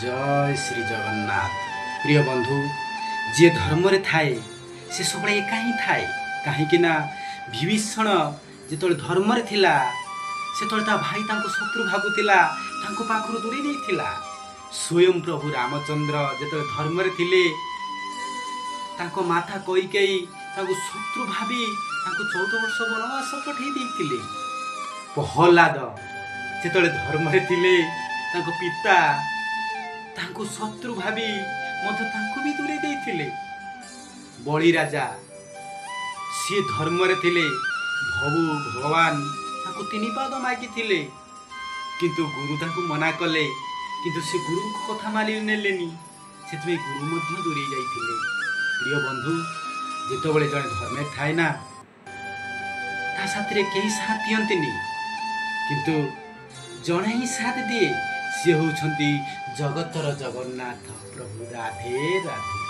ଜୟ ଶ୍ରୀ ଜଗନ୍ନାଥ। ପ୍ରିୟ ବନ୍ଧୁ, ଯିଏ ଧର୍ମରେ ଥାଏ ସେ ସବୁବେଳେ ଏକା ହିଁ ଥାଏ। କାହିଁକି ନା ବିଭୀଷଣ ଯେତେବେଳେ ଧର୍ମରେ ଥିଲା, ସେତେବେଳେ ତା ଭାଇ ତାଙ୍କୁ ଶତ୍ରୁ ଭାବୁଥିଲା, ତାଙ୍କ ପାଖରୁ ଦୂରେଇ ଦେଇଥିଲା। ସ୍ୱୟଂ ପ୍ରଭୁ ରାମଚନ୍ଦ୍ର ଯେତେବେଳେ ଧର୍ମରେ ଥିଲେ, ତାଙ୍କ ମାତା କୈକେୟୀ ତାଙ୍କୁ ଶତ୍ରୁ ଭାବି ତାଙ୍କୁ 14 ବର୍ଷ ବନବାସ ପଠେଇ ଦେଇଥିଲେ। ପ୍ରହ୍ଲାଦ ଯେତେବେଳେ ଧର୍ମରେ ଥିଲେ, ତାଙ୍କ ପିତା ତାଙ୍କୁ ଶତ୍ରୁ ଭାବି ମଧ୍ୟ ତାଙ୍କୁ ବି ଦୂରେଇ ଦେଇଥିଲେ। ବଳି ରାଜା ସିଏ ଧର୍ମରେ ଥିଲେ, ଭବୁ ଭଗବାନ ତାଙ୍କୁ ତିନି ପାଦ ମାଗିଥିଲେ, କିନ୍ତୁ ଗୁରୁ ତାଙ୍କୁ ମନା କଲେ। କିନ୍ତୁ ସେ ଗୁରୁଙ୍କ କଥା ମାନି ନେଲେନି, ସେଥିପାଇଁ ଗୁରୁ ମଧ୍ୟ ଦୂରେଇ ଯାଇଥିଲେ। ପ୍ରିୟ ବନ୍ଧୁ, ଯେତେବେଳେ ଜଣେ ଧର୍ମରେ ଥାଏ ନା, ତା ସାଥିରେ କେହି ସାଥ ଦିଅନ୍ତିନି, କିନ୍ତୁ ଜଣେ ହିଁ ସାଥ ଦିଏ, ସିଏ ହେଉଛନ୍ତି ଜଗତର ଜଗନ୍ନାଥ ପ୍ରଭୁ। ରାଧେ ରାଧେ।